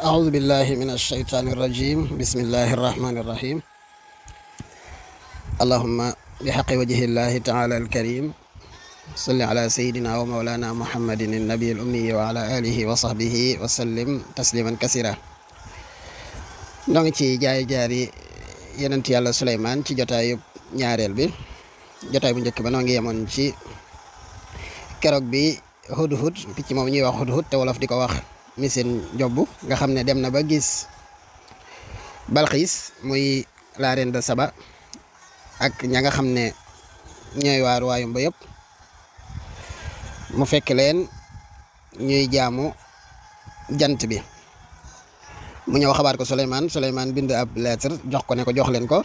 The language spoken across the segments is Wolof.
أعوذ بالله من الشيطان الرجيم بسم الله الرحمن الرحيم اللهم بحق وجه الله تعالى الكريم صل على سيدنا ومولانا محمد النبي الأمي وعلى آله وصحبه وسلم تسليما كثيرا نونغي تي جاي جاري يننت يالله سليمان تي جوتاي ñaarel bi jotaay bu ñëk ba no ngi yamon ci kérok bi hudhud picc mom ñuy wax hudhud te wolof diko wax misin jobbu nga xamne dem na ba gis Balqis muy la reine de Saba ak ña nga xamne ñoy waar waayum ba yépp mu fekk leen ñuy jaamu jant bi mu ñëw xabaar ko Souleymane bind ab lettre jox ko ne ko jox leen ko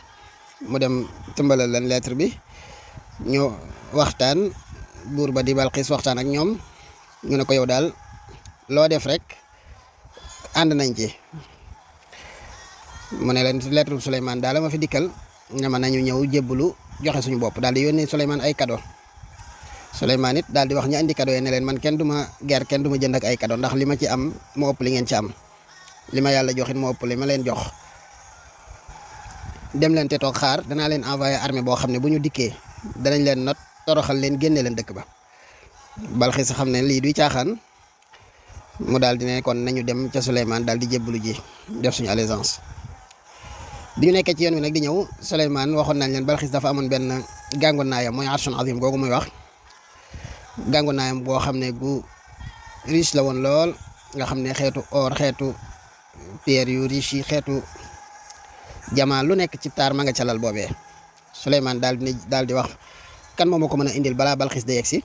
mu dem tëmbalal leen lettre bi ñu waxtaan buur ba di Balqis waxtaan ak ñoom ñu ne ko yow daal loo def rek ànd nañ ci mu ne leen lettre Souleymane daal ma fi dikkal ne ma nañu ñëw jébbalu joxe suñu bopp daal di yónnee Souleymane ay cadeau Souleymane it daal di wax ñu andi cadeau yi ne leen man kenn du ma ger kenn du ma jënd ak ay cadeau ndax li ma ci am moo ëpp li ngeen ci am li ma yàlla joxit moo ëpp li ma leen jox dem leen te toog xaar danaa leen envoyé armée boo xam ne bu ñu dikkee danañ leen not toroxal leen génne leen dëkk ba Balqis xam ne lii duy caaxaan mu daal di ne kon nañu dem ca Souleymane daal di jébbalu ji def suñu allégeance bi ñu nekkee ci yoon wi nag di ñëw Souleymane waxoon nañ leen Balqis dafa amoon benn gàngu naayam mooy arshun azim googu muy wax gàngu naayam boo xam ne gu riche la woon lool nga xam ne xeetu or xeetu pierre yu riche yi xeetu jamaa lu nekk ci taar ma nga ca lal boobee Souleymane daal di wax kan moo ma ko mën a indil balaa Balqis de yegsi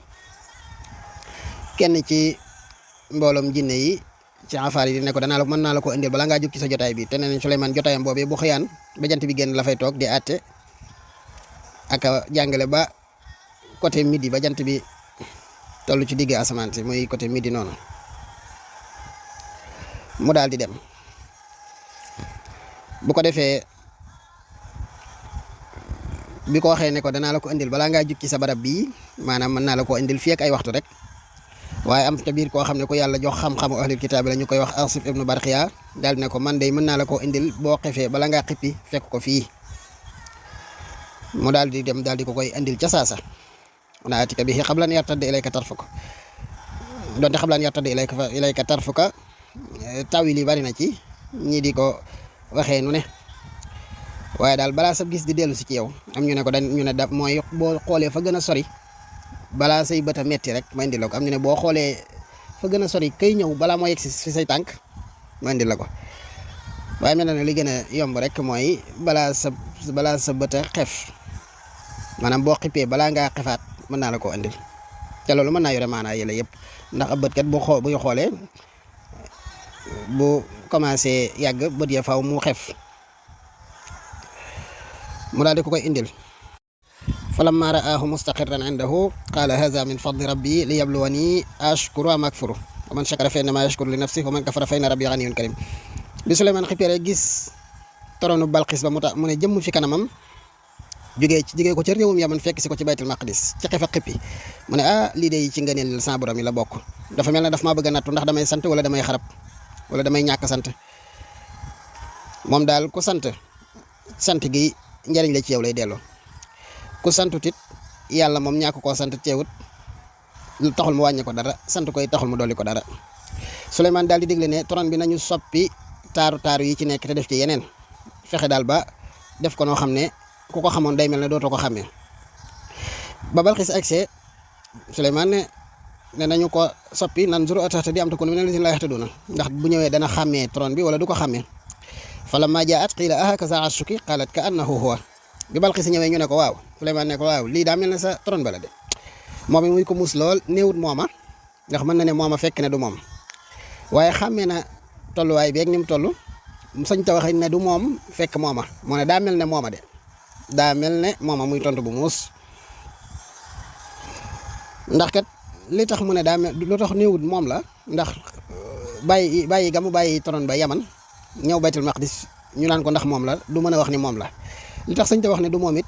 kenn ci mbooloom jinne yi ci afaar yi di ne ko mën naa la ko indil bala ngaa jóg ci sa jotaay bi te nee nañ Souleymane jotaayam boobee bu xëyaan ba jant bi génn la fay toog di àtte ak jàngale ba côté midi ba jant bi toll ci digg asamaan si muy côté midi noonu mu daal di dem bu ko defee bi ko waxee ne ko danaa la ko indil balaa ngaa jóg ci sa barab bii maanaam mën naa la ko indil fii ak ay waxtu rek waaye am te biir koo xam ne ko yàlla jox xam-xamu ahlul kitaab la ñu koy wax Asif ibnu Barxiya daal ne ko man de mën naa la koo indil boo xefee bala ngaa xippi fekk ko fii mu daal di dem daal di ko koy indil ca saasa na atika bi xablan yartadda ilayka tarfuka donte xablan yartadda ilayka tarfuka tawil yi bari na ci ñii di ko waxee nu ne waaye daal balaa sa gis di dellu si ci yow am ñu ne ko ñu ne da mooy boo xoolee fa gën a sori balaa say bët a metti rek ma indi la ko am ñu ne boo xoolee fa gën a sori kay ñëw balaa moo yegg si say tànk ma indi la ko waaye mel na ne li gën a yomb rek mooy balaa sa bët a xef maanaam boo xippee balaa ngaa xefaat mën naa la koo indil te loolu mën naa yore maanaa yële yëpp ndax ab bët kat buy xoolee bu commencé yàgg bët ya faw mu xef mu daal di ko koy indil falamma ra'aahu mustaqirran indahu qaala haadha min fadli rabbi liyabluwani ashkuru am akfuru wa man shakara fa innama yashkuru li nafsihi wa man kafara fa inna rabbi ganiyyun karim bi Souleymane xippee rek gis toronu Balqis ba mu ne jëmm fi kanamam jógee ko ca réewum Yaman fekk si ko ci baytul maqdis ci xefa xippi mu ne lii de ci ngëneel sa borom yi la bokk dafa mel ne daf maa bëgg a nattu ndax damay sant wala damay xarab wala damay ñàkk sant moom daal ku sant gi njariñ la ci yow lay delloo ku santut it yàlla moom ñàkk koo sant teewut taxul mu wàññi ko dara sant koy taxul mu dolli ko dara Souleymane daal di digle ne toron bi nañu soppi taaru yi ci nekk te def ci yeneen fexe daal ba def ko noo xam ne ku ko xamoon day mel ne dootoo ko xàmmee ba Balqis agsee Souleymane ne nañu ko soppi nan zuru ataxta di am takun mina llaziina laa yahtaduuna ndax bu ñëwee dana xàmmee toron bi wala du ko xàmmee falammaa jaa'at qiila ahakaza arshuki qaalat ka annahu huwa bi Balqis ñëwee ñu ne ko waaw Souleymane ne ko waaw lii daa mel ne sa toron ba la de moom it muy ko muus lool néewut mooma ndax mën na ne mooma fekk ne du moom waaye xàmmee na tolluwaay beeg ni mu toll sañ ta wax ne du moom fekk mooma moo ne daa mel ne mooma de daa mel ne mooma muy tontu bu muus ndax kat li tax mu ne daa mel lu tax néewut moom la ndax bàyyi ga mu bàyyi toron ba Yaman ñëw baytul maqdis ñu naan ko ndax moom la du mën a wax ni moom la li tax sañ te wax ne du moom it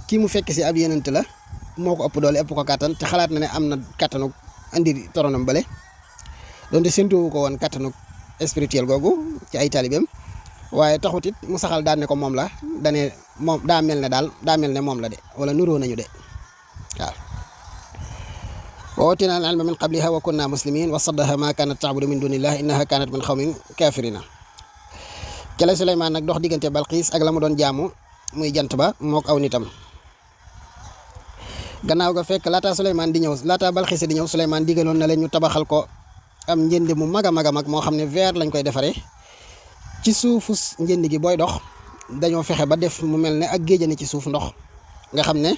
kii mu fekk si ab yenent la moo ko ëpp doole ëpp ko kàttan te xalaat na ne am na kàttanu andi toronam bale donte séntuwu ko woon kàttanu spirituel googu ci ay taalibeem waaye taxut it mu saxal daan ne ko moom la dane moom daa mel ne moom la de wala nuroo nañu de waaw wa ootina al ilma min qabliha wa kunna muslimin wa saddaha ma kanat taabudu min dunillah innaha kanat min xawmin kafirina ci la Suleymaan nag dox diggante Balqiis ak la mu doon jaamu muy jant ba mook aw nitam gannaaw ga fekk laata Balqiis di ñëw Suleymaan digaloon na leen ñu tabaxal ko am njënd mu mag a mag a mag moo xam ne verre lañ koy defaree ci suufu njënd gi booy dox dañoo fexe ba def mu mel ne ak géejane ci suuf ndox nga xam ne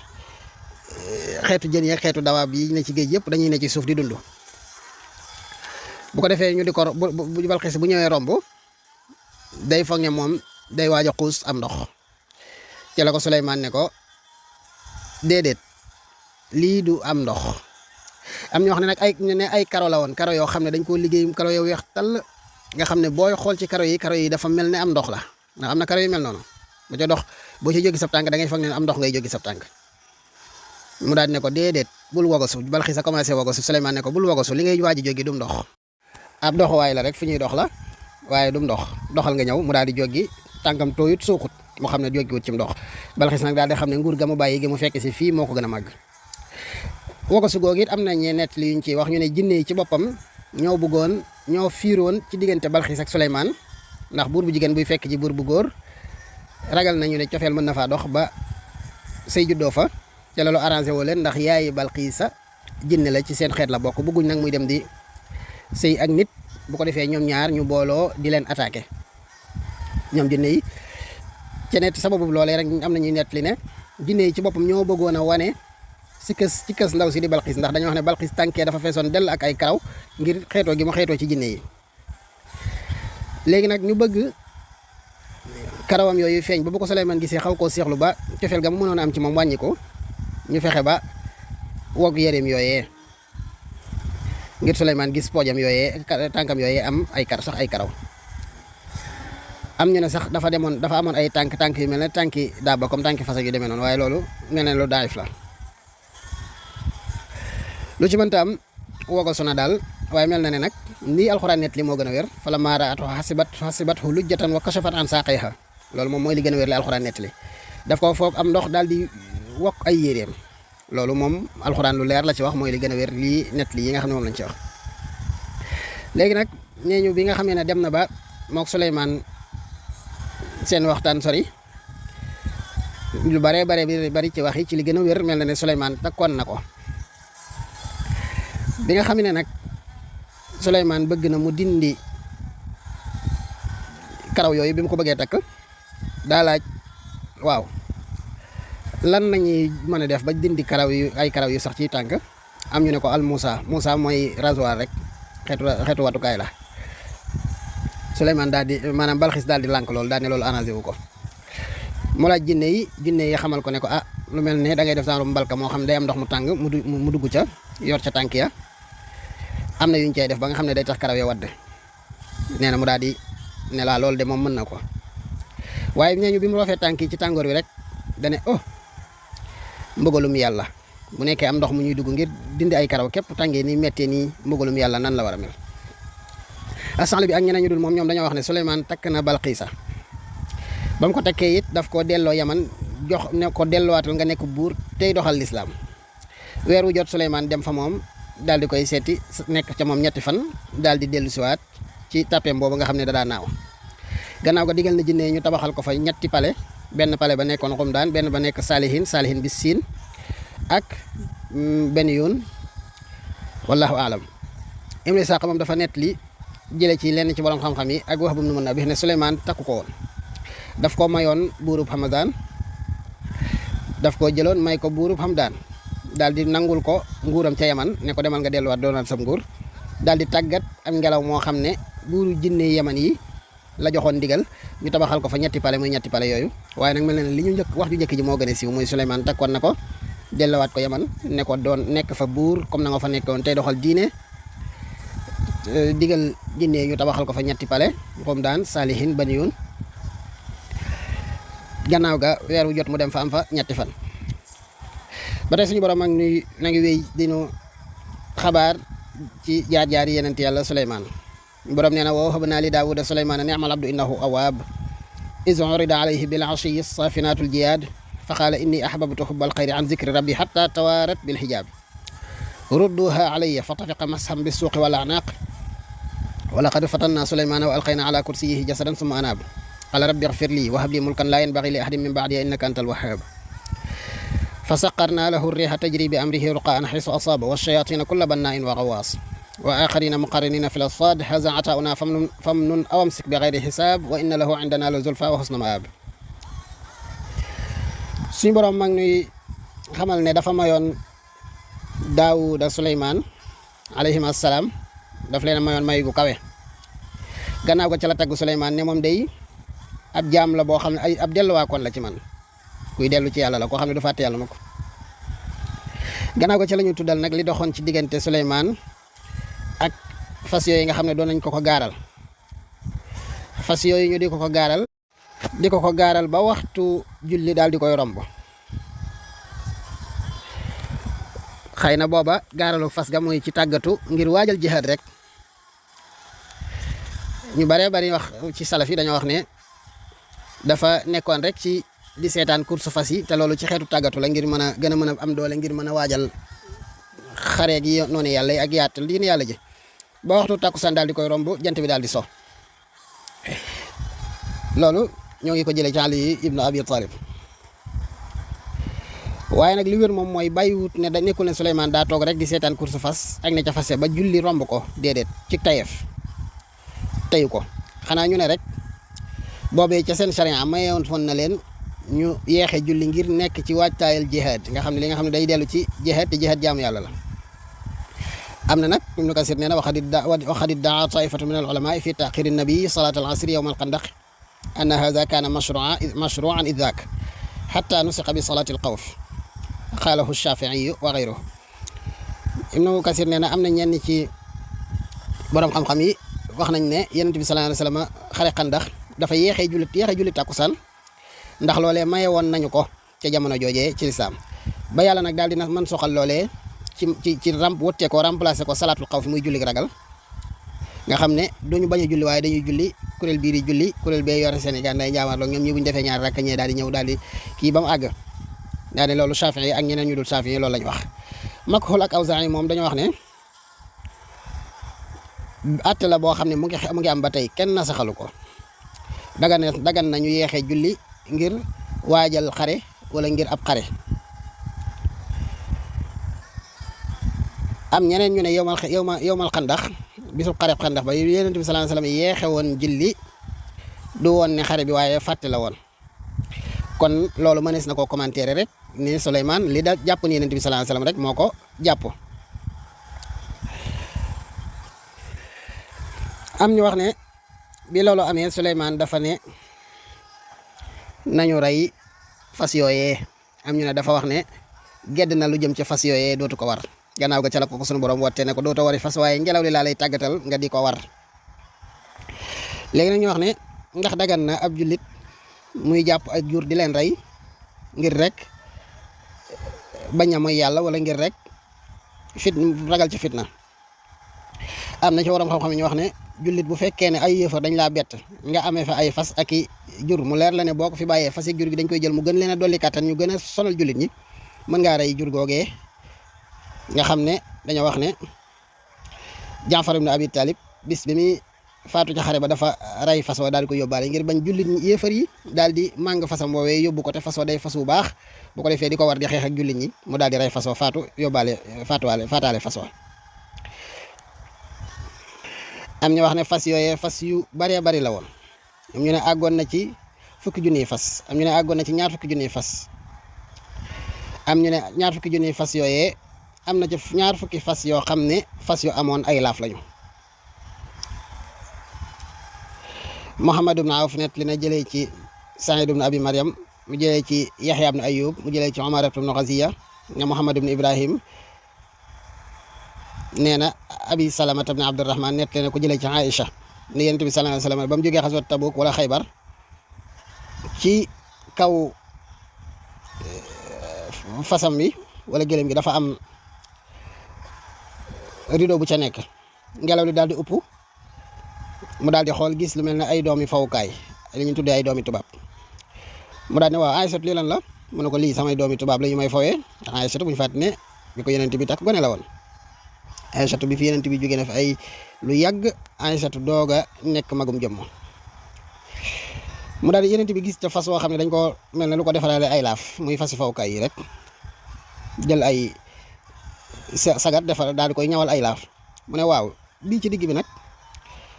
xeetu jën yeeg xeetu dawaab yi ne ci géej yëpp dañuy ne ci suuf di dund bu ko defee ñu di ko bu Balqiis bu ñëwee romb day foog ne moom day waaj a xuus am ndox ci la ko Suleymaan ne ko déedéet lii du am ndox am ñoo xam ne nag ay karo la woon karo yoo xam ne dañ koo liggéey karo yoo weex tàll nga xam ne booy xool ci karo yi dafa mel ne am ndox la ndax am na karo yu mel noonu bu ca dox boo ci jógi sab tànk da ngay foog ne am ndox ngay jógi sab tànk mu daal ne ko déedéet bul wogosu Balqiis a commencé wogosu Suleymaan ne ko bul wogosu li ngay waaj a jógi dum ndox ab doxuwaay la rek fu ñuy dox la waaye dum ndox doxal nga ñëw mu daal di jógi tànkam tooyut suuxut mu xam ne jógiwut ci ndox Balqiis nag daal di xam ne nguur ga mu bàyyi gi mu fekk si fii moo ko gën a màgg wogosu googu it am na ñee nett li yuñ ci wax ñu ne jinne yi ci boppam ñoo fiiroon ci diggante Balqiis ak Suleymaan ndax buur bu jigéen buy fekk ci buur bu góor ragal nañu ne cofeel mën na faa dox ba say juddoo fa ca loolu arrangé woo leen ndax yaayi Balqiisa jinne la ci seen xeet la bokk bëgguñ nag muy dem di sëy ak nit bu ko defee ñoom ñaar ñu booloo di leen attaqué ñoom jinne yi ci net sababu loolee rek am na ñuy nett li ne jinne yi ci boppam ñoo bëggoon a wane ci kës ndaw si di Balqiis ndax dañoo wax ne Balqiis tànkee dafa feesoon dell ak ay karaw ngir xeetoo gi mu xeetoo ci jinne yi léegi nag ñu bëgg karawam yooyu feeñ ba bu ko Suleymaan gisee xaw koo seexlu ba cofeel ga mu mënoon a am ci moom wàññi ko ñu fexe ba wog yéreem yooyee ngir Suleymaan gis poojam yooyee tànkam yooyee am ay karaw am ñu ne sax dafa amoon ay tànk yu mel ne tànki daaba comme tànki fas yu demee noonu waaye loolu mel ne lu daayif la lu ci mënta am wogosu na daal waaye mel na ne nag nii alxuraan net li moo gën a wér fala maaraatu xasibathu lujjatan wa kashafat an saaqayha loolu moom mooy li gën a wér li alxuraan net li daf ko foog am ndox daal di wokk ay yéreem loolu moom alxuraan lu leer la ci wax mooy li gën a wér lii net li yi nga xam ne moom lañ ci wax léegi nag ñeeñu bi nga xamee ne dem na ba mook Suleymaan seen waxtaan sori lu bari ci wax yi ci li gën a wér mel na ne Suleymaan takkoon na ko bi nga xam ne nag Suleymaan bëgg na mu dindi karaw yooyu bi mu ko bëggee takk daa laaj waaw lan lañuy mën a def ba dindi ay karaw yu sax ci tànk am ñu ne ko al Moussa mooy rasoir rek xeetu watukaay la Suleymaan daal di maanaam Balqiis daal di lànk loolu daal ne loolu arrangé wu ko mu laaj jinne yi xamal ko ne ko lu mel ne da ngay def genre mbalka moo xam ne day am ndox mu tàng mu dugg ca yor ca tànk ya am na yuñ cay def ba nga xam ne day tax karaw ya wadd nee na mu daal di ne laa loolu de moom mën na ko waaye ñeeñu bi mu roofee tànk yi ci tàngoor wi rek dane mbëggalum yàlla bu nekkee am ndox mu ñuy dugg ngir dindi ay karaw képp tàngee ni mettee nii mbëggalum yàlla nan la war a mel assemblée bi ak ñeneen ñu dul moom ñoom dañoo wax ne Suleymaan takk na Balqiisa ba mu ko takkee it daf koo delloo Yaman jox ne ko delloowatal nga nekk buur tey doxal lislaam weer wu jot Suleymaan dem fa moom daal di koy seeti nekk ca moom ñetti fan daal di dellu siwaat ci tappeem boobu nga xam ne da daa naaw gannaaw ga digal na jinne ñu tabaxal ko fa ñetti pale benn pale ba nekkoon Xumdaan benn ba nekk Saalihin bi siin ak benn yoon wallahu aalam Ibn Isaaq moom dafa nett li jële ci lenn ci borom xam-xam yi ak wax bu mu mën naa bi ne Suleymaan takku ko woon daf ko mayoon buurub Hamadaan daf ko jëloon may ko buurub Hamdaan daal di nangul ko nguuram ca Yaman ne ko demal nga delluwaat doonaat sam nguur daal di tàggat am ngelaw moo xam ne buuru jinne Yaman yi la joxoon ndigal ñu tabaxal ko fa ñetti pale yooyu waaye nag mel na ne li ñu wax ju njëkk ji moo gën a siiw muy Suleymaan takkoon na ko delluwaat ko Yaman ne ko doon nekk fa buur comme na nga fa nekkoon tey doxal diine digal jinne ñu tabaxal ko fa ñetti pale Xumdaan Saalihin Baniyun gannaaw ga weer wu jot mu dem fa am fa ñetti fan ba tey suñu borom ak na ngi wéy dinu xabaar ci jaar-jaar yi yenent yàlla Suleymaan borom nee na wa wahabnaa li daawuda suleymaana ni'mal abdu innahu awaab iz urida alayhi bil ashiyyi saafinatul jiyaad fa qaala inni ahbabtu hubbal xayri an zikri rabbi hatta tawaarat bil hijaab rudduha alayya fa tafiqa mashan bis suuqi wal a'naaq wa laqad fatanna suleymaana wa alqayna ala kursiyyihi jasadan summa anaab qaala rabbi ighfir lii wa hab lii mulkan laa yanbaghi li ahadin min ba'dii innaka antal wahhaab fa saqarnaa lahu riiha tajrii bi amrihi ruqaa'an haysu asaaba wash-shayaatiina kulla bannaa'in wa ghawwaas wa aaxariina muqarraniina fil asfaad haazaa ataa'unaa famnun aw amsik bi ghayri hisaab wa inna lahu 'indanaa la zulfaa wa husna ma'aab. suñu borom mag ñuy xamal ne dafa mayoon Daawuda Suleymaan alayhim assalaam daf leen a mayoon may gu kawe gannaaw ko ca la tagg Suleymaan ne moom day ab jaam la boo xam ne ab delluwaakoon la ci man kuy dellu ci yàlla la koo xam ne du fàtte yàlla ma ko gannaaw ko ca la ñu tuddal nag li doxoon ci diggante Suleymaan ak fas yooyu nga xam ne doon nañ ko gaaral fas yooyu ñu di ko gaaral ba waxtu julli daal di koy romb xëy na booba gaaralu fas ga muy ci tàggatu ngir waajal jihaad rek ñu baree bari wax ci salaf yi dañoo wax ne dafa nekkoon rek ci di seetaan course fas yi te loolu ci xeetu tàggatu la ngir mën a gën a mën a am doole ngir mën a waajal xare gi noonu yàlla yi ak yaatal diine yàlla ji ba waxtu tàkkusaan daal di koy romb jant bi daal di so loolu ñoo ngi ko jëlee ci Ali ibnu Abi Talib waaye nag li wér moom mooy bàyyiwut ne da nekkul ne Suleymaan daa toog rek di seetaan course fas ak ne ca fase ba julli romb ko déedéet ci tayeef teyu ko xanaa ñu ne rek boobee ca seen charia mayewoon foon na leen ñu yeexe julli ngir nekk ci waajtaayal jihaad nga xam ne li nga xam ne day dellu ci jihaad te jihaad jaamu yàlla la am na nag Ibnu Kasiir nee na waxad iddaa taifatu min al ulama fi taaxiri nabi salaat al asri yowma al xandaq anna hada kaana mashruan id daak xatta nusiqa bi salaati al xawf xaalahu shaafiiyu wa gayruhu Ibnu Kasiir nee na am na ñenn ci borom xam-xam yi wax nañ ne Yonent bi sallallahu alayhi wa sallam xare xandax dafa yeexee julli takkusaan ndax loolee maye woon nañu ko ca jamono joojee ci lislaam ba yàlla nag daal dina mën soxal loolee ci wottee ko remplacé ko salaatul xawf muy julli ragal nga xam ne duñu bañ a julli waaye dañuy julli kuréel biir yi julli kuréel bee yore Sénégal nday njaamarloo ñoom ñi buñu defee ñaari rakk ñee daal di ñëw daal di kii ba mu àgg daal di loolu Shaafi'i ak ñeneen ñu dul Shaafi'i loolu lañu wax Makhul ak Awzaa'i moom dañoo wax ne atte la boo xam ne mu ngi am ba tey kenn na saxalu ko dagan nañu yeexee julli ngir waajal xare wala ngir ab xare am ñeneen ñu ne yowmal xandax bisub xareb xandax ba Yonent bi sallallahu alayhi wasallam yeexe woon julli du woon ne xare bi waaye fàtte la woon kon loolu mënees na koo commenter rek ni Suleymaan li da jàpp ni Yonent bi sallallahu alayhi wasallam rek moo ko jàpp am ñu wax ne bi loolu amee Suleymaan dafa ne nañu rey fas yooyee am ñu ne dafa wax ne gedd na lu jëm ci fas yooyee dootu ko war gannaaw ga ca la ko sunu borom wotte ne ko dootoo wari fas waaye ngelaw li laa lay tàggatal nga di ko war léegi nag ñu wax ne ndax dagan na ab jullit muy jàpp ak jur di leen rey ngir rek bañ a mooy yàlla wala ngir rek ragal ci fitna am na ci waram xam-xam ñu wax ne jullit bu fekkee ne ay yëfar dañ laa bett nga amee fa ay fas ak i jur mu leer la ne boo ko fi bàyyee fas ak jur gi dañ koy jël mu gën leen a dolli kàttan ñu gën a sonal jullit ñi mën ngaa rey jur googee nga xam ne dañoo wax ne Jaafar ibn Abi Talib bis bi muy faatu ca xare ba dafa rey fas wa daal di ko yóbbaale ngir bañ jullit ñi yéefar yi daal di màng fasam woowee yóbbu ko te fas wa day fas bu baax bu ko defee di ko war di xeex ak jullit ñi mu daal di rey fas wa faatu yóbbaale faataale fas wa am ñu wax ne fas yooyee fas yu baree bari la woon am ñu ne àggoon na ci fukki junniy fas am ñu ne àggoon na ci ñaar fukki junniy fas am ñu ne ñaar fukki junniy fas yooyee am na ci ñaar fukki fas yoo xam ne fas yu amoon ay laaf lañu Muhammad ibn Awf net li na jëlee ci Saïd ibn Abi Maryam mu jëlee ci Yaxya ibn Ayub mu jëlee ci Umar ibn Ghaziya ne Muhammad ibn Ibrahim nee na Abi Salamata ibn Abdurrahman net leen ko jëlee ci Aïcha ne Yonent bi sallallahu alayhi wasallam ba mu jógee xaswat Tabuk wala Xaybar ci kaw fasam bi wala gëlëm gi dafa am rideau bu ca nekk ngelaw li daal di upp mu daal di xool gis lu mel ne ay doomi fawukaay li ñu tuddee ay doomi tubaab mu daal ne waaw Aysatu lii lan la mu ne ko lii samay doomi tubaab la ñu may fawee ndax Aysatu bu ñu fàtte ne bi ko yenent bi takk gone la woon Aysatu bi fi yenent bi jógee na fi ay lu yàgg Aysatu doog a nekk magum jëmm mu daal di yenent bi gis ca fas woo xam ne dañ ko mel ne lu ko defaraale ay laaf muy fasi fawukaay yi rek jël ay sagar defar daal di koy ñawal ay laaf mu ne waaw bii ci digg bi nag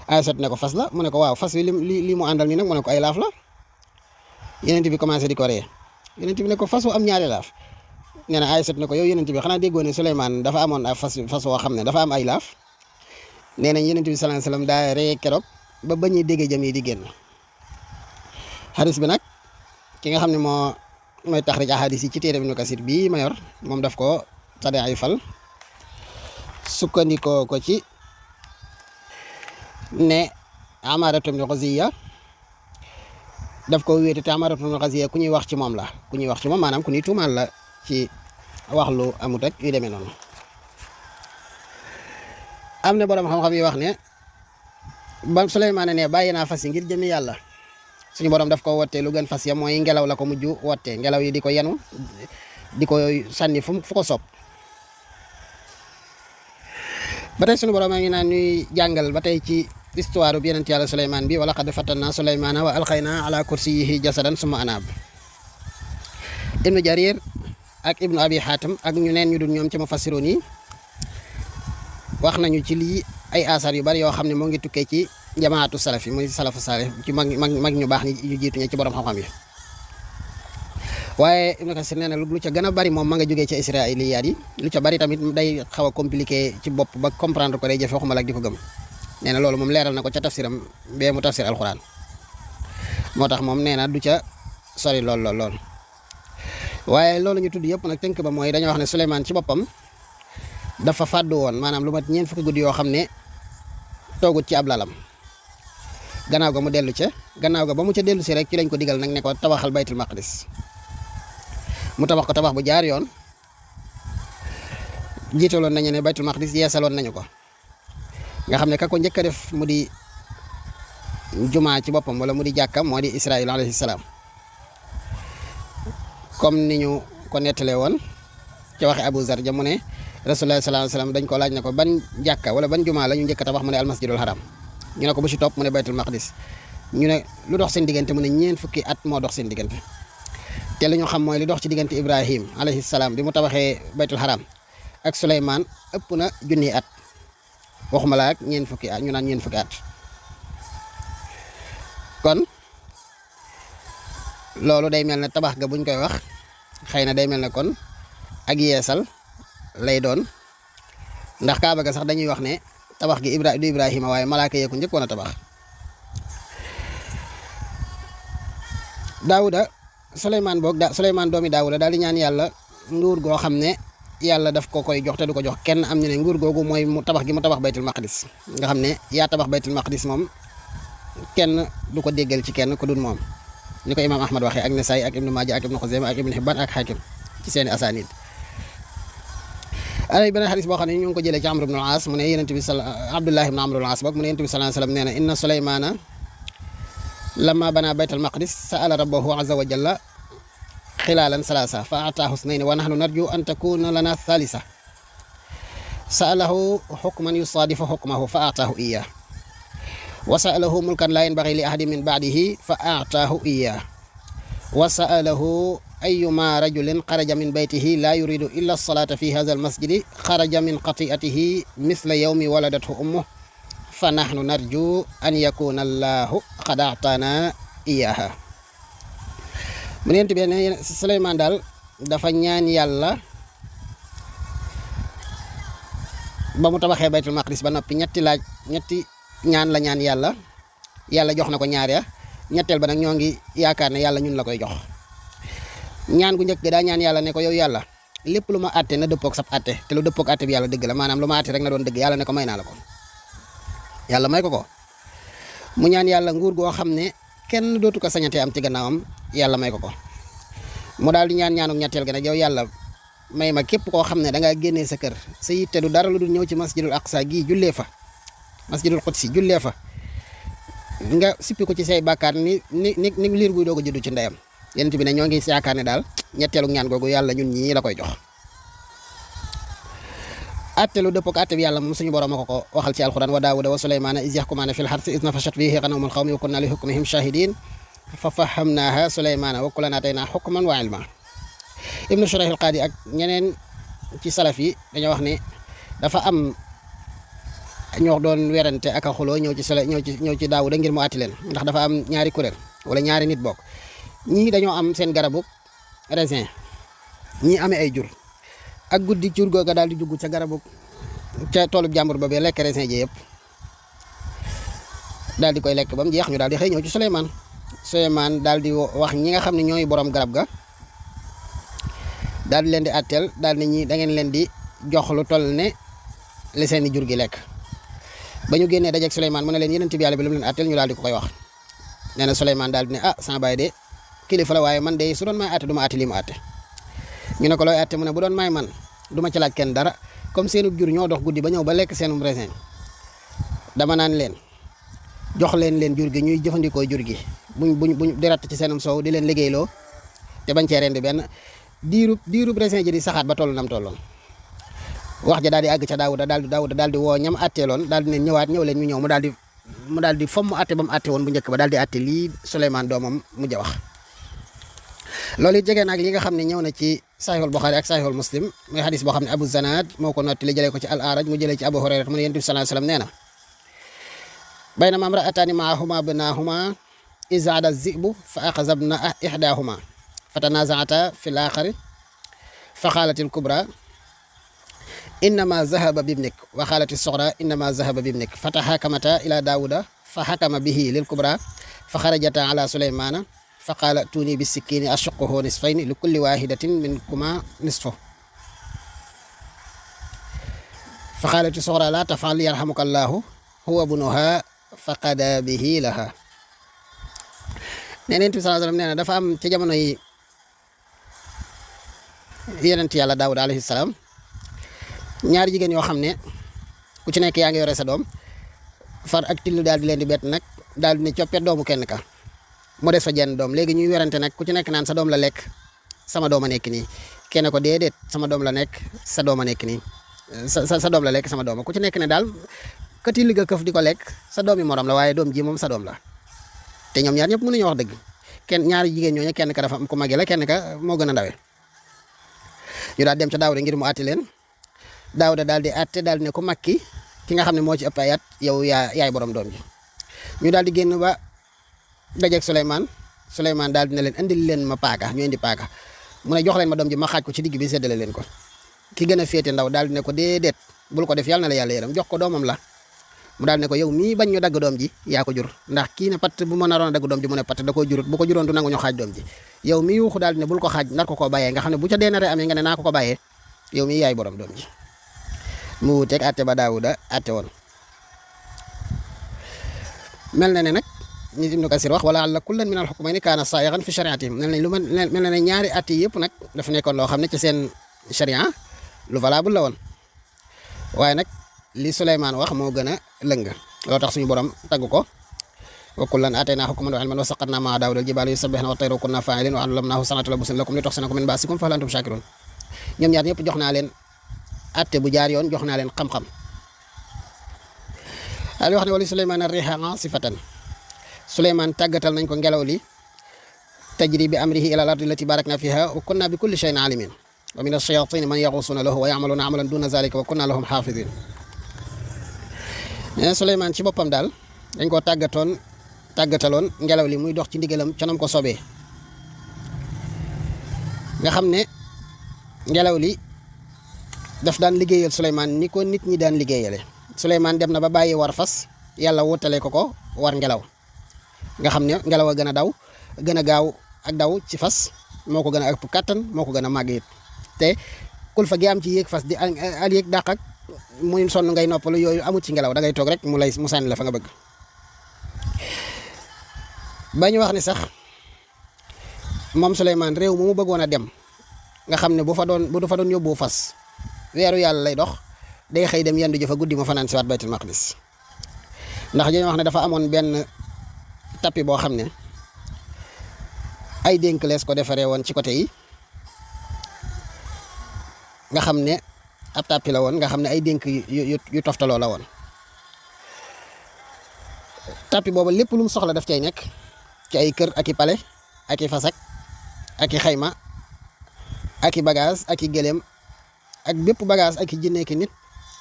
Aysatu ne ko fas la mu ne ko waaw fas wi li mu àndal nii nag mu ne ko ay laaf la yenent bi commencé di ko ree yenent bi ne ko fas wu am ñaari laaf nee na Aysatu ne ko yow yenent bi xanaa déggoo ne Suleymaan dafa amoon fas woo xam ne dafa am ay laaf nee nañ yenent bi sallallahu alayhi wasallam daa ree keroog ba bañuy déggee jëm yi di génn xadis bi nag ki nga xam ne mooy taxrij ahadis yi ci téere Ibnu Kasiir bii ma yor moom daf ko tade ay fal sukkandikoo ko ci ne Amaaratu ibn Ghaziya daf ko wéete te Amaaratu ibn Ghaziya ku ñuy wax ci moom la ku ñuy wax ci moom maanaam ku ñuy tuumaal la ci wax lu amut rek yu demee noonu am na borom xam-xam yi wax ne ba Suleymaan ne bàyyi naa fas yi ngir jëmi yàlla suñu borom daf ko wottee lu gën fas ya mooy ngelaw la ko mujj wottee ngelaw yi di ko yenu di ko sànni fu ko sopp ba tey suñu borom a ngi naan ñuy jàngal ba tey ci histoire bi yonent yàlla Suleymaan bi wala qad fatanna Suleymaana wa alqayna ala kursiyyihi jasadan summa anaab ibnu Jarir ak ibnu Abi Hatim ak ñu neen ñu dul ñoom ci mufassiroon yi wax nañu ci lii ay asar yu bari yoo xam ne moo ngi tukkee ci jamaatu salaf yi muy salafu salih ci mag ñu baax ñi ñu jiitu ñi ci borom xam-xam yi waaye Ibnu Kasir nee na lu ca gën a bari moom ma nga jógee ci israiliyaat yi lu ca bari tamit day xaw a compliqué ci bopp ba comprendre ko day jafe waxuma la ak di ko gëm nee na loolu moom leeral na ko ca tafsiram bee mu tafsir alxuraan moo tax moom nee na du ca sori lool waaye loolu ñu tudd yëpp nag tënk ba mooy dañoo wax ne Suleymaan ci boppam dafa fàddu woon maanaam lu mat ñeent fukki guddi yoo xam ne toogut ci ab lalam gannaaw ga mu dellu ca gannaaw ga ba mu ca dellu si rek ci lañ ko digal nag ne ko tabaxal baytul maqdis mu tabax ko tabax bu jaar yoon jiitaloon nañu ne baytul maqdis yeesaloon nañu ko nga xam ne ka ko njëkk a def mu di jumaa ci boppam wala mu di jàkka moo di Israayil alayhi salaam comme ni ñu ko nettalee woon ci waxe Abu Zar ja mu ne Rasulullah sallallahu alayhi wasallam dañ ko laaj ne ko ban jàkka wala ban jumaa la ñu njëkk a tabax mu ne almasjidul haram ñu ne ko bu ci topp mu ne baytul maqdis ñu ne lu dox seen diggante mu ne ñeent fukki at moo dox seen diggante te li ñu xam mooy li dox ci diggante Ibrahim alayhi salaam bi mu tabaxee baytul haram ak Suleymaan ëpp na junni at waxuma la ak ñeent fukki at ñu naan ñeent fukki at kon loolu day mel ne tabax ga buñ koy wax xëy na day mel ne kon ak yeesal lay doon ndax Kaaba ga sax dañuy wax ne tabax gi du Ibrahima waaye malaaka yee ko njëkkoon a tabax Daawuda Suleymaan doomi Daawuda daal di ñaan yàlla nguur goo xam ne yàlla daf ko koy jox te du ko jox kenn am ñu ne nguur googu mooy mu tabax gi mu tabax baytul maqdis nga xam ne yaa tabax baytul maqdis moom kenn du ko déggal ci kenn ko dul moom ni ko imaam Ahmad waxee ak Nasaa'i ak Ibnu Maaja ak Ibnu Xuzayma ak Ibnu Hibbaan ak Xaakim ci seeni asaanid ay beneen xadis boo xam ne ñu ngi ko jëlee ci Amr ibn al-As mu ne yonent bi Abdullah ibn Amr al-As boog mu ne yonent bi sallallahu alayhi wasallam nee na inna Sulaymaana lamma bana baytal maqdis sa'ala rabbahu azza wa jalla xilaalan salaasa fa ataahu isnayni wa nahnu narju an takuna lana thalitha sa'alahu hukman yusaadifu hukmahu fa ataahu iyyah wa sa'alahu mulkan la yanbaghi li ahadin min ba'dihi fa ataahu iyyah wa sa'alahu ayyuma rajulin xaraja min baytihi la yuridu illa as-salata fi hadha al-masjidi xaraja min qati'atihi mithla yawmi waladathu ummuhu fa nahnu narju an yakuna allahu qad a'tana iyyaha mu neen bi ne Suleymaan daal dafa ñaan yàlla ba mu tabaxee baytul maqdis ba noppi ñetti ñaan la ñaan yàlla jox na ko ñaar ya ñetteel ba nag ñoo ngi yaakaar ne yàlla ñun la koy jox ñaan gu njëkk daa ñaan yàlla ne ko yow yàlla lépp lu ma àtte na dëppook sab àtte te lu dëppook àtte bi yàlla dëgg la maanaam lu ma àtte rek na doon dëgg yàlla ne ko may naa la ko yàlla may ko mu ñaan yàlla nguur goo xam ne kenn dootu ko sañatee am ci gannaawam yàlla may ko mu daal di ñaanuk ñetteel ga nag yow yàlla may ma képp koo xam ne da ngaa génnee sa kër sa yitte du dara lu dul ñëw ci masjidul aqsa gii jullee fa masjidul qudsi jullee fa nga sippi ko ci say bàkkaar ni liir buy doog a juddu ci ndeyam. yonent bi ne ñoo ngi yaakaar ne daal ñetteelu ñaan googu yàlla ñun ñii la koy jox. attelu dëpp ak atte bi yàlla moom suñu borom a ko waxal ci alquran wa daawuda wa suleymaana iz yaxkumaana fil harsi iz nafashat fiihi ghanamul qawmi wa kunna li hukmihim shahidin fa fahamnaaha suleymaana wa kullan aataynaa hukman wa ilma. ibnu shurayh al qaadi ak ñeneen ci salaf yi dañoo wax ne dafa am ñoo doon werante ak a xuloo ñëw ci daawuda ngir mu àtti leen ndax dafa am ñaari kuréel wala ñaari nit bokk. ñii dañoo am seen garabu raisin ñii amee ay jur ak guddi jur googa daal di dugg ca garabu ca toolub jàmbur ba bee lekk raisin ji yëpp daal di koy lekk ba mu jeex ñu daal di xëy ñëw ci Souleymane daal di wax ñi nga xam ne ñooy borom garab ga daal di leen di àtteel daal di ñi da ngeen leen di jox lu toll ne li seeni jur gi lekk. ba ñu génnee dajeeg Souleymane mu ne leen yonent bi yàlla bi lu mu leen àtteel ñu daal di ko koy wax nee na Souleymane daal di ne sama baay de kilifa la waaye man de su doon may àtte du ma àtte lii mu àtte. ñu ne ko looy àtte mu ne bu doon may man du ma ci laaj kenn dara comme seenub jur ñoo dox guddi ba ñëw ba lekk seenum raisin dama naan leen jox leen jur gi ñuy jëfandikoo jur gi buñ di ratt ci seenum soow di leen liggéeyloo te bañ cee rendi benn diirub raisin ji di saxaat ba toll nam tolloon. wax ja daal di àgg ca Daawuda daal di woo ñam àtteeloon daal di ne ñëw leen ñu ñëw mu daal di fomm àtte ba mu àtte woon bu njëkk ba daal di àtte lii Souleymane doomam mujj a wax. loolu it jege naag li nga xam ne ñëw na ci Sahihul Bukhari ak Sahihul Muslim muy xadis boo xam ne Abu Zanad moo ko nottali jëlee ko ci al-A'raj mu jëlee ci Abu Hurayra mu ne Yonent bi sallallahu alayhi wasallam nee na baynama imra'ataani ma'ahuma ibnaahuma iz 'ada az-zi'bu fa akhadha ibna ihdaahuma fatanaza'ata fil aakhari fa qaalat al-kubra innama zahaba bibnik wa qaalat as-sughra innama zahaba bibnik fatahakamata ila Daawuda fa hakama bihi lil-kubra fa kharajata 'ala Sulaymana fa qaala tuuni bi sikkiini ashuqquhu nisfayni li kulli waahidatin minkuma nisfu fa qaalati sughraa laa taf'al yarhamuka llaahu huwa ibnuhaa fa qadaa bihi lahaa. Yonent bi sallallaahu alayhi wa sallam nee na dafa am ci jamono yi yonent yàlla Daawuda alayhi salaam ñaari jigéen yoo xam ne ku ci nekk yaa ngi yore sa doom far ak till daal di leen di bett nag daal di ne coppet doomu kenn ka. mu des fa jenn doom léegi ñuy werante nag ku ci nekk naan sa doom la lekk sama doom a nekk nii kenn ko déedéet sama doom la nekk sa doom a nekk nii sa doom la lekk sama doom ku ci nekk ne daal kati liga këf di ko lekk sa doom yi morom la waaye doom ji moom sa doom la te ñoom ñaar ñëpp mënuñu wax dëgg ñaari jigéen ñooñu kenn ka dafa am ku màggee la kenn ka moo gën a ndawe ñu daal dem ca Daawuda ngir mu àtte leen Daawuda daal di àtte daal di ne ku mag ki nga xam ne moo ci ëpp ay at yow yaay borom doom ji ñu daal di génn ba dajeeg Souleymane daal dina leen indil leen ma paaka ñu indi paaka mu ne jox leen ma doom ji ma xaaj ko ci digg bi séddale leen ko ki gën a féete ndaw daal di ne ko déedéet bul ko def yàlla na la yàlla yaram jox ko doomam la mu daal ne ko yow mii bañ ñu dagg doom ji yaa ko jur ndax kii ne patt bu ma naroon a dagg doom ji mu ne patt da koo jurut bu ko juroon du nangu ñu xaaj doom ji yow mii wuxu daal di ne bul ko xaaj nar ko koo bàyyee nga xam ne bu ca deenare amee nga ne naa ko bàyyee yow mii yaay borom doom ji mu wuteeg atte ba Daawuda atte woon mel na ne nag ñi Ibnu Kasir wax wala alla kullan min al-hukmayni kaana saa'igan fi shari'atihim mel na ne ñaari at yi yëpp nag dafa nekkoon loo xam ne ci seen sharia lu valable la woon waaye nag li Souleymane wax moo gën a lëng loo tax suñu borom tagg ko wa kullan aataynaa hukman wa ilman wa saxxarnaa ma'a Daawuda al-jibaala yusabbihna wa tayra wa kunnaa faa'iliin wa 'allamnaahu san'ata labusin lakum lituhsinakum min ba'sikum fa hal antum shaakiruun ñoom ñaar ñëpp jox naa leen atte bu jaar yoon jox naa leen xam-xam daal di wax ne wali Souleymane ar-riiha 'aasifatan Souleymane tàggatal nañ ko ngelaw li tajri bi amrihi ila al-ardi allati barakna fiha wa kunna bi kulli shay'in alimin wa min ash-shayatin man yaghusuna lahu wa ya'maluna 'amalan duna zalika wa kunna lahum hafizin nee na Souleymane ci boppam daal dañ koo tàggataloon ngelaw li muy dox ci ndigalam ca nam ko sobee nga xam ne ngelaw li daf daan liggéeyal Souleymane ni ko nit ñi daan liggéeyale Souleymane dem na ba bàyyi war fas yàlla wutale ko war ngelaw nga xam ne ngelaw a gën a daw gën a gaaw ak daw ci fas moo ko gën a ëpp kattan moo ko gën a màgg it te kul fa gi am ci yéeg fas di al yéeg dàq ak muy sonn ngay noppalu yooyu amut ci ngelaw da ngay toog rek mu sànni la fa nga bëgg ba ñu wax ne sax moom Souleymane réew mu bëggoon a dem nga xam ne bu du fa doon yóbbu fas weeru yàlla lay dox day xëy dem yendu jëfa guddi ma fanaan si waat baytul maqdis ndax dañoo wax ne dafa amoon benn tapis boo xam ne ay dénk lees ko defaree woon ci côté yi nga xam ne ab tapis la woon nga xam ne ay dénk yu toftaloo la woon. tapis boobu lépp lu mu soxla daf cay nekk ci ay kër ak i pale ak i fasak ak i xayma ak i bagage ak i gëléem ak bépp bagage ak i jinne ki nit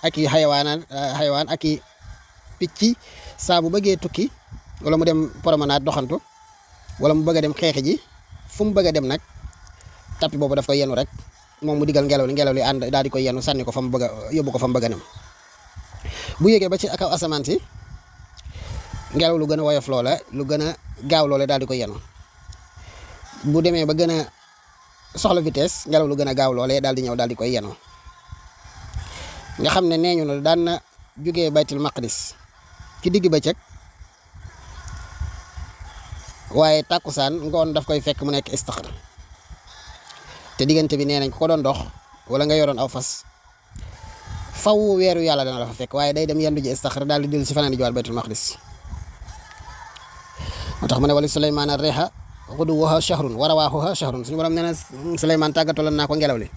ak i xayawaan ak i picc saa bu bëggee tukki wala mu dem promenade doxantu wala mu bëgg a dem xeexi ji fu mu bëgg a dem nag tapis boobu daf koy yenu rek moom mu digal ngelaw li ànd daal di koy yenu sànni ko fa mu bëgg a yóbbu ko fa mu bëgg a nem bu yéegee ba ci akaw asamaan si ngelaw lu gën a woyof loola lu gën a gaaw loola daal di koy yenu bu demee ba gën a soxla vitesse ngelaw lu gën a gaaw loolee daal di ñëw daal di koy yenu nga xam ne nee ñu ne daan na jógee baytul maqdis ci digg bëccëg waaye tàkkusaan ngoon daf koy fekk mu nekk istaxar te diggante bi nee nañ ko doon dox wala nga yoroon aw fas faw weeru yàlla dana la fa fekk waaye day dem yendu ji istaxar daal di dellu si fanaan di jowaat baytul maqdis moo tax mu ne wali Suleymaan ar-riiha guduwwuhaa shahrun wa rawaahuhaa shahrun suñu borom nee na Suleymaan tàggataloon naa ko ngelaw li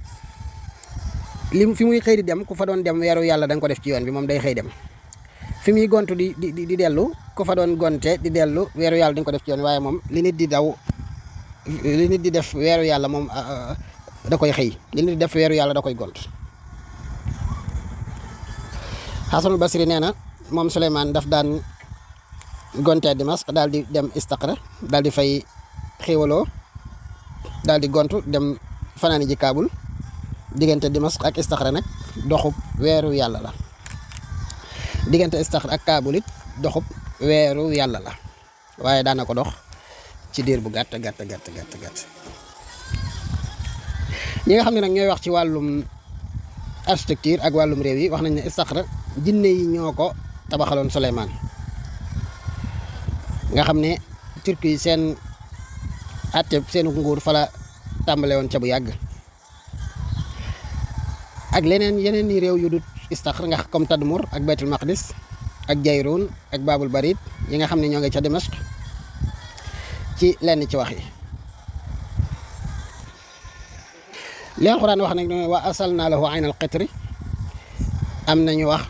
fi muy xëy di dem ku fa doon dem weeru yàlla da nga ko def ci yoon bi moom day xëy dem fi muy gontu di dellu ku fa doon gonte di dellu weeru yàlla da nga ko def ci yoon waaye moom li nit di def weeru yàlla moom da koy xëy li nit di def weeru yàlla da koy gont. Xasanul Basri nee na moom Suleymaan daf daan gontee Dimask daal di dem Istaqra daal di fay xéewaloo daal di gontu dem fanaani ji Kaabul diggante Dimask ak Istaqra nag doxub weeru yàlla la diggante Istaqra ak Kaabul it doxub weeru yàlla la waaye daana ko dox ci diir bu gàtt. ñi nga xam ne nag ñooy wax ci wàllum architecture ak wàllum réew yi wax nañ ne Istaqra jinne yi ñoo ko tabaxaloon Suleymaan nga xam ne turki yi seen àtte seenu nguur fa la tàmbale woon ca bu yàgg ak yeneen i réew yu dut Istaqra nga comme Tadmur ak Baytul Maqdis ak Jayrun ak Babul Barid yi nga xam ne ñoo ngi ca Dimashq ci lenn ci wax yi li Alxuraan wax nag wa asalna lahu aynal qitri am nañu wax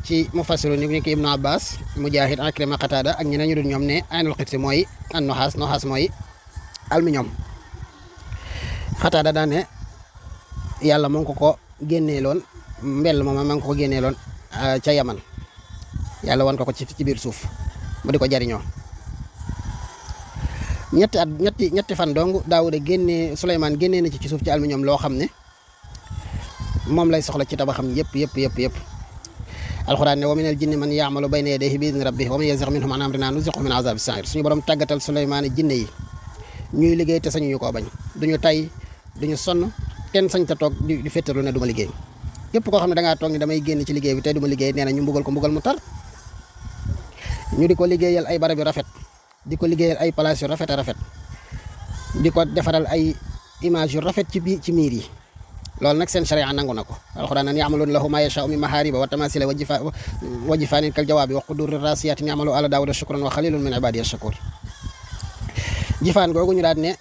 ci mufassiru ni ki Ibnu Abbas Mujaahid Ikrima Qataada ak ñeneen ñu dul ñoom ne aynul qitri mooy an noxaas mooy aluminium Qataada daa ne yàlla moo ngi ko génneeloon mbell moom ma ngi ko génneeloon ca Yaman yàlla wan ko ci biir suuf mu di ko jariñoo ñetti fan dong Daawuda Suleymaan génnee na ci suuf ci aluminium loo xam ne moom lay soxla ci tabaxam yëpp alxuraan ne wa minal jinni man yaamalu bayna yadayhi bi idni rabbih wa man yazigh minhum an amrinaa nuziqhu min azaabi sa'iir suñu borom tàggatal Suleymaan jinne yi ñuy liggéey te sañuñu koo bañ duñu tay duñu sonn kenn sañ ta toog di féttalu ne du ma liggéey képp koo xam ne da ngaa toog ni damay génn ci liggéey bi tey du ma liggéey nee na ñu mbugal ko mbugal mu tar ñu di ko liggéeyal ay barab yu rafet di ko liggéeyal ay place yu rafet a rafet di ko defaral ay image yu rafet ci miir yi loolu nag seen sharia nangu na ko alxuraan naan ya'maluuna lahu maa yashaa'u min mahaariba wa tamaasila wa jifaanin kal jawaabi wa quduuri raasiyaatin ya'malu ala daawuda shukran wa xaliilun min ibaadiya shakuur jifaan googu ñu daal ne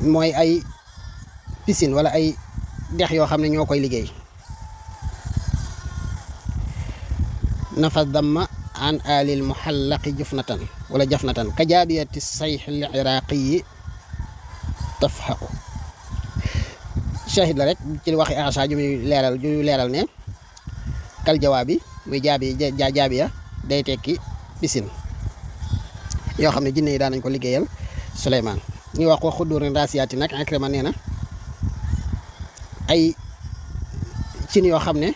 mooy ay piscine wala ay dex yoo xam ne ñoo koy liggéey nafa damma an alil muhallaqi jafnatan ka jaabiyati sayx al iraaqi tafhaqu shahid la rek ci waxi Aisha ju leeral ne kal jawaabi muy jaabiya day tekki piscine yoo xam ne jinne yi daan nañ ko liggéeyal Suleymaan ñu wax ko xudurin raasiyaati nag Ikrima nee na ay cin yoo xam ne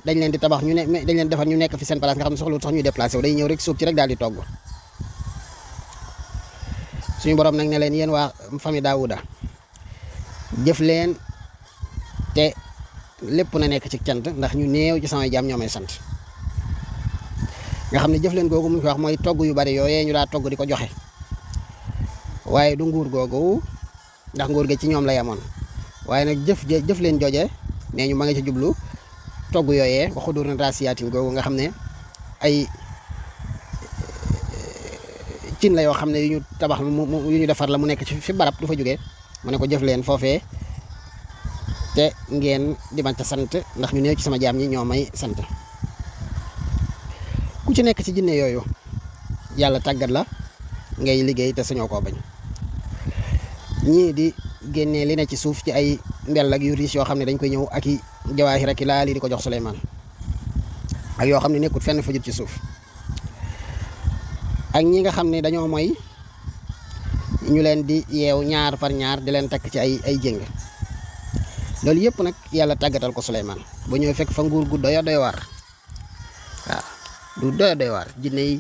dañ leen di tabax dañ leen defar ñu nekk fi seen place nga xam ne soxlawul sax ñuy déplacé wu day ñëw rek suub ci rek daal di togg suñu borom nag ne leen yéen waa famille Daawuda jëf leen te lépp na nekk ci cant ndax ñu néew ci samay jaam ñoo may sant nga xam ne jëf leen googu mu fi wax mooy togg yu bari yooyee ñu daa togg di ko joxe waaye du nguur googu ndax nguur gi ci ñoom la yemoon waaye nag jëf leen jooje nee ñu ma nga ci jublu togg yooyee waxu dur na rasiyaatin googu nga xam ne ay tin la yoo xam ne yu ñu tabax yu ñu defar la mu nekk ci fi barab du fa jógee mu ne ko jëf leen foofee te ngeen di ma ca sant ndax ñu néew ci sama jaam ñi ñoo may sant. ku ci nekk ci jinne yooyu yàlla tàggat la ngay liggéey te sañoo koo bañ. ñii di génnee li ne ci suuf ci ay mbell ak yu riis yoo xam ne dañ koy ñëw ak i jawaahir ak i laal di ko jox Suleymaan ak yoo xam ne nekkut fenn fu jut ci suuf. ak ñi nga xam ne dañoo mooy ñu leen di yeew ñaar par ñaar di leen takk ci ay jéng. loolu yëpp nag yàlla tàggatal ko Suleymaan ba ñëw fekk fa nguur gu doy waar waaw du doy waar jinne yi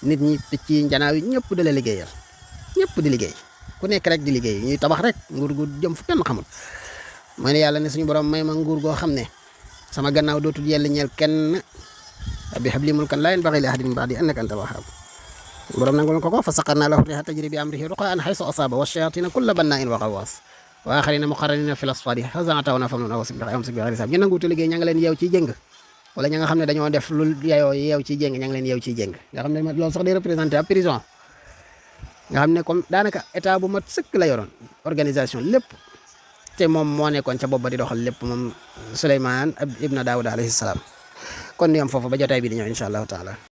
nit ñi picc yi njanaaw yi ñëpp di la liggéeyal ñëpp di liggéey ku nekk rek di liggéey ñuy tabax rek nguur gu jëm fu kenn xamul. mooy ne yàlla ne suñu borom may ma nguur goo xam ne sama gannaaw dootul yell ñeel kenn bi habli mulkan laa yanbaghi li ahadin min ba'di innaka antal wahhab. borom nangul ko fa saqarnaa lahu riihan tajrii bi amrihi ruqaan haysu asaaba wa shayaatiina kulla bannaa'in wa ghawwaas wa aaxariina muqarraniina fil asfaadi haazaa atawnaa famnun amsik bi ghayri hisaab. ñu nanguute liggéey ña nga leen yeew ciy jéng wala ña nga xam ne dañoo def lu yayoo yeew ciy jéng ña nga leen yeew ciy jéng nga xam ne loolu sax day représenté ab prison nga xam ne comme daanaka état bu mat sëkk la yoroon organisation lépp te moom moo nekkoon ca bopp ba di doxal lépp moom Suleymaan ibn Daawuda alayhi salaam. kon ñu am foofu ba jotaay bi di ñëw incha allahu taala.